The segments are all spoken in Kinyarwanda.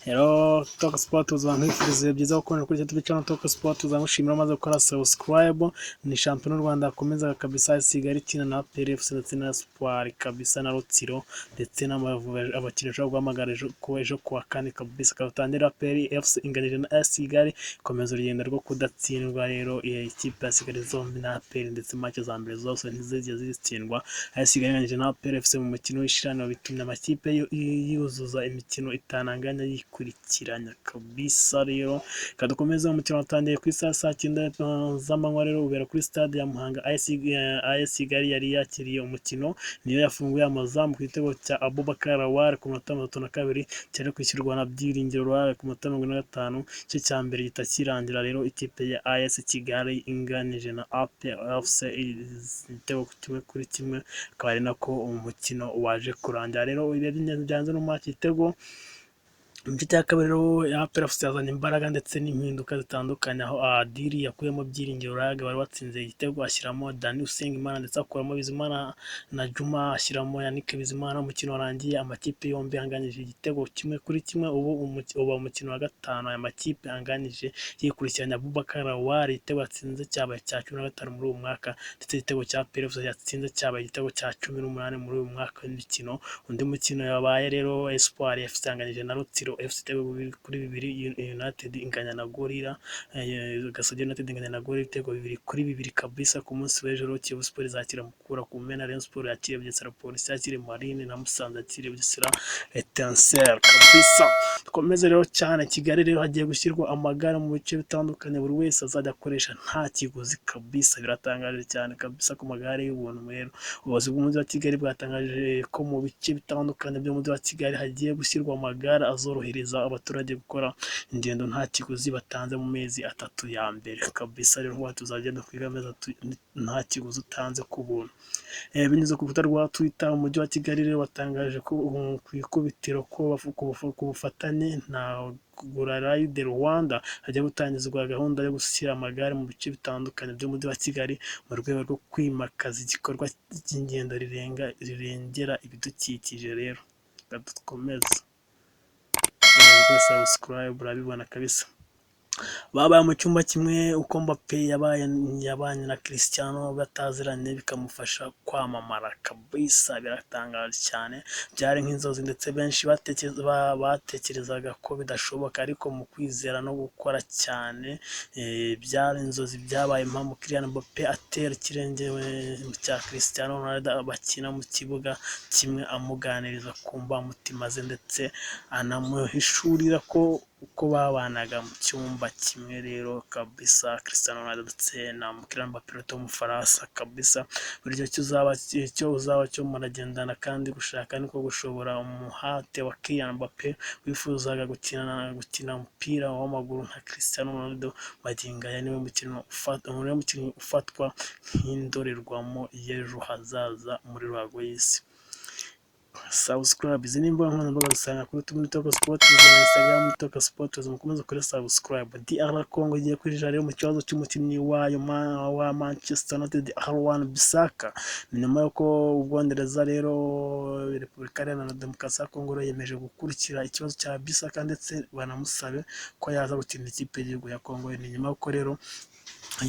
Rero Talk Sport nkwifuriza byiza gukunda kuri YouTube channel Talk Sport, uzamushimira amaze gukora subscribe. Ni shampiyona y'u Rwanda yakomezaga kabisa, Kigali ikina na APR FC ndetse na Espoir kabisa na Rutsiro ndetse n'Amavubi. Abakinnyi ushobora guhamagara ejo ku ejo kuwa kane kabisa kabatangira. APR FC inganije na AS Kigali, ikomeza urugendo rwo kudatsindwa. Rero ikipe ya Kigali zombi na APR ndetse match za mbere zose ntizigeze zitsindwa. AS Kigali inganyije na APR FC mu mukino w'ishiraniro, bitumye amakipe yuzuza imikino itanu anganya yikurikiranya kabisa. Rero kadukomeze, umukino watangiye ku isaha saa 9 z'amanywa rero, ubera kuri stade ya Muhanga. AS Kigali yari yakiriye umukino, niyo yafunguye amazamu ku gitego cya Abubakar Lawal ku minota 32, cyari kwishyurwa na Byiringiro Lague ku minota 45. Igice cya mbere gihita kirangira rero ikipe ya AS Kigali inganije na APR FC igitego 1-1, akaba ari nako umukino waje kurangira. Rero ibihe by'ingenzi byanze no igitego mu gice cya kabiri rero, APR FC yazanye imbaraga ndetse n'impinduka zitandukanye, aho Adil yakuyemo Byiringiro Lague wari watsinze igitego, ashyiramo Dani Usengimana, ndetse akuramo Bizimana na Juma, ashyiramo Yannick Bizimana. Umukino warangiye amakipe yombi anganyije igitego 1-1. Ubu uba umukino wa gatanu aya makipe anganyije yikurikiranya. Abubakar Lawal igitego yatsinze cyabaye icya 15 muri uyu mwaka, ndetse igitego cya APR FC yatsinze cyabaye igitego cya 18 muri uyu mwaka w'imikino. Undi mukino yabaye rero, Espoir FC yanganyije na Rutsiro FC ibitego 2-2, United inganya na Gorilla, Gasogi United inganya na Gorilla ibitego 2-2 kabisa. Ku munsi w'ejo rero, Kiyovu Sport izakira Mukura ku Mumena, Rayon Sport yakiriye Bugesera, Polisi yakiriye Marine na Musanze yakiriye Bugesera Etincelle kabisa. Dukomeze rero cyane, Kigali rero hagiye gushyirwa amagare mu bice bitandukanye, buri wese azajya akoresha nta kiguzi kabisa. Biratangaje cyane kabisa ku magare y'ubuntu. Rero ubuyobozi bw'umujyi wa Kigali bwatangaje ko mu bice bitandukanye by'umujyi wa Kigali hagiye gushyirwa amagare azorohereza abaturage gukora ingendo nta kiguzi batanze mu mezi 3 ya mbere kabisa. Rero nkuba tuzagenda kwiga amezi 3 nta kiguzi utanze, ku buntu. Binyuze ku rukuta rwa Twitter, umujyi wa Kigali rero watangaje ko ku ikubitiro ko ku bufatanye na Gura Ride Rwanda hajya gutangizwa gahunda yo gushyira amagare mu bice bitandukanye by'umujyi wa Kigali mu rwego rwo kwimakaza igikorwa cy'ingendo rirengera ibidukikije. Rero reka dukomeze, subscribe urabibona kabisa. Babaye mu cyumba kimwe, uko Mbappe yabaye yabanye na Cristiano bataziranye bikamufasha kwamamara kabisa. Biratangaje cyane, byari nk'inzozi ndetse benshi batekerezaga ko bidashoboka, ariko mu kwizera no gukora cyane byari inzozi byabaye impamo. Kylian Mbappe atera ikirenge cya Cristiano Ronaldo bakina mu kibuga kimwe, amuganiriza ku mbamutima ze ndetse anamuhishurira ko uko babanaga mu cyumba kimwe. Rero kabisa Cristiano Ronaldo ndetse na Kylian Mbappe w'Umufaransa kabisa, buri gihe icyo uzaba cyo muragendana kandi gushaka niko gushobora. Umuhate wa Kylian Mbappe wifuzaga gukina umupira w'amaguru nka Cristiano Ronaldo, magingo aya niwe mukinnyi ufatwa nk'indorerwamo y'ejo hazaza muri ruhago y'isi. Subscribe, izi ni imbuga nkoranyambaga dusanga kuri Twitter Talk Sport na Instagram Talk Sport, mukomeze kuri subscribe. DR Congo igiye kwinjira rero mu kibazo cy'umukinnyi wayo wa Manchester United Aaron Wan-Bissaka. Ni nyuma y'uko Ubwongereza rero, Repubulika Iharanira Demokarasi ya Congo yemeje gukurikira ikibazo cya Bissaka ndetse banamusabe ko yaza gukina ikipe y'igihugu ya Congo. Ni nyuma y'uko rero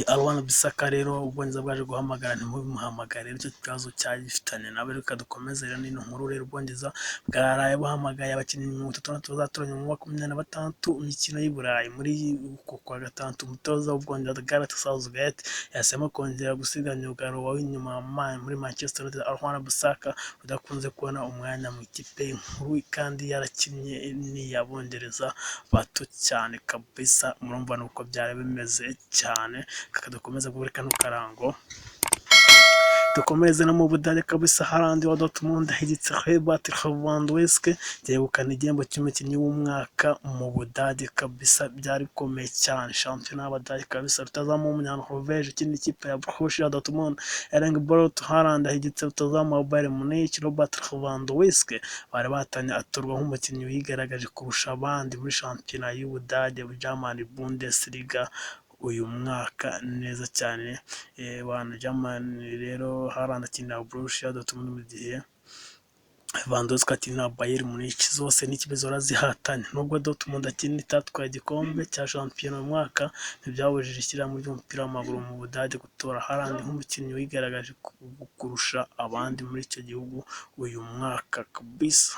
Aaron Bissaka rero Ubwongereza bwaje guhamagara ntimubimuhamagare, nicyo kibazo cyari gifitanye nawe. Reka dukomeze rero n'ino nkuru. Rero Ubwongereza bwaraye buhamagaye abakinnyi 36 bazatoranywa mu 26 imikino y'i Burayi muri uku kwa gatandatu. Umutoza w'Ubwongereza Gareth Southgate yahisemo kongera gusiga myugariro w'inyuma muri Manchester United Aaron Bissaka udakunze kubona umwanya mu ikipe nkuru kandi yarakinnye n'iy'Abongereza bato cyane kabisa. Murumva nuko byari bimeze cyane. Reka dukomeze kuri kano karango, dukomereze no mu Budage kabisa. Haaland wa Dortmund ahigitse Robert Lewandowski yegukana igihembo cy'umukinnyi w'umwaka mu Budage kabisa. Byari bikomeye cyane, shampiyona y'Abadage kabisa. Rutahizamu w'Umunya-Norvège ukina ikipe ya Borussia Dortmund Erling Braut Haaland ahigitse rutahizamu wa Bayern Munich Robert Lewandowski bari bahatanye, atorwa nk'umukinnyi wigaragaje kurusha abandi muri shampiyona y'Ubudage, German Bundesliga, uyu mwaka neza cyane. Bana German rero, Haaland akinira Borussia Dortmund mu gihe Lewandowski akina Bayern Munich, zose n'ikipe zihora zihatanye. Nubwo Dortmund akina itatwaye igikombe cya shampiyona uyu mwaka, ntibyabujije ishyirahamwe ry'umupira w'amaguru mu Budage gutora Haaland nk'umukinnyi wigaragaje kurusha abandi muri icyo gihugu uyu mwaka kabisa.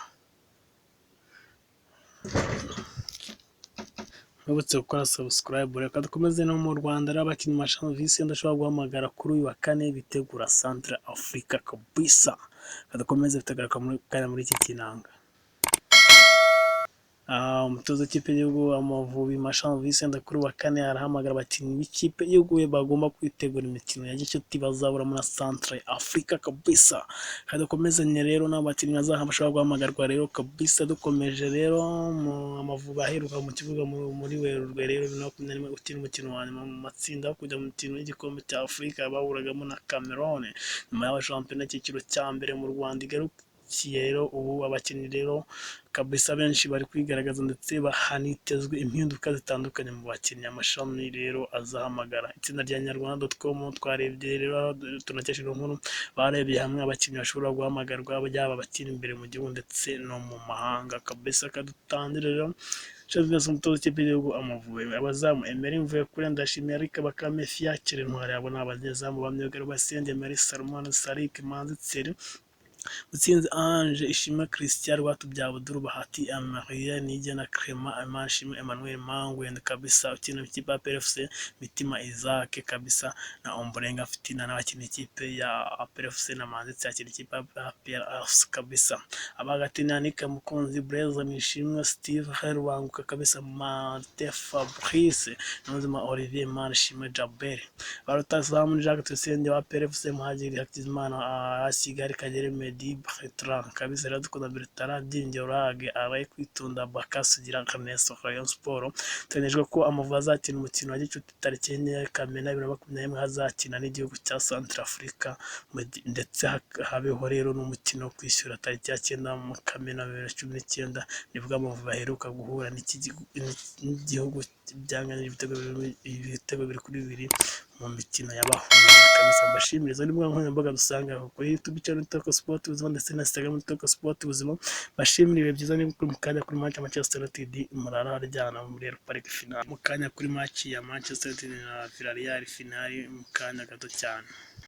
Mwibutse gukora subscribe. Reka dukomeze no mu Rwanda rero, abakinnyi Mashami Vincent ashobora guhamagara kuri uyu wa kane bitegura Centre Africa kabisa. Reka dukomeze tutagaruka muri iki kinanga. Umutoza w'ikipe y'igihugu Amavubi Mashami Vincent kuri uyu wa kane arahamagara abakinnyi b'ikipe y'igihugu bagomba kwitegura imikino ya gicuti bazaburamo na Centre Africa kabisa. Reka dukomezanye rero n'abakinnyi bashobora guhamagarwa rero kabisa. Dukomeje rero mu Amavubi aheruka mu kibuga muri Werurwe rero 2021 ukina umukino wa nyuma mu matsinda wo kujya mu mikino y'igikombe cya Afurika bahuragamo na Cameroon. Nyuma y'aho shampiyona y'icyiciro cya mbere mu Rwanda igarukiye rero, ubu abakinnyi rero kabisa benshi bari kwigaragaza ndetse hanitezwe impinduka zitandukanye mu bakinnyi amashami rero azahamagara. Itsinda rya nyarwanda.com twarebye rero tunakesha inkuru, barebeye hamwe abakinnyi bashobora guhamagarwa yaba abakina imbere mu gihugu ndetse no mu mahanga kabisa. Kadutangire rero Chavez umutoza w'ikipe y'igihugu Amavubi, abazamu Emery Mvuyekure, Ndashimiye Eric Bakame, Fiacre Ntwari, abo ni abanyezamu ba myugariro Basenge Emery, Salomon Sarik, Manzi Thierry, Mutsinzi Ange, Ishimwe Christian, Rwatubyaye Abdul, Bahati Amarie, Niyigena Clement, Manishimwe Emmanuel Mangwende kabisa ukina ikipe ya APR FC, Mitima Isaac kabisa na Ombolenga Fitina n'abakina ikipe ya APR FC na Manzi Thierry akina ikipe ya APR FC kabisa. Abagati ni Annick Mukunzi, Blaise Nishimwe, Steve Rubanguka kabisa, Martin Fabrice, Niyonzima Olivier, Manishimwe Djabel. Ba rutahizamu Jacques Tuyisenge wa APR FC, Muhadjiri Hakizimana, Kigali Kagere Meddy Bertrand kabisa, Iradukunda Bertrand, Byiringiro Lague, Alain Kwitonda, Baka Sugira Ernesto, Rayon Sports. Biteganyijwe ko Amavubi azakina umukino wa gicuti tariki 4 Kamena 2021 hazakina n'igihugu cya Centrafrica, ndetse habeho rero n'umukino wo kwishyura tariki ya 9 Kamena 2019, nibwo Amavubi aheruka guhura n'igihugu byanganyije ibitego 2-2 mu mikino yabahuje kabisa. Mbashimire izo mbuga nkoranyambaga dusanga kuri YouTube channel Talk Sport Ubuzima ndetse na Instagram Talk Sport Ubuzima. Mbashimire ibihe byiza ni mu kanya kuri match ya Manchester United murara haryana muri Europa League final, mu kanya kuri match ya Manchester United na Villarreal final mu kanya gato cyane.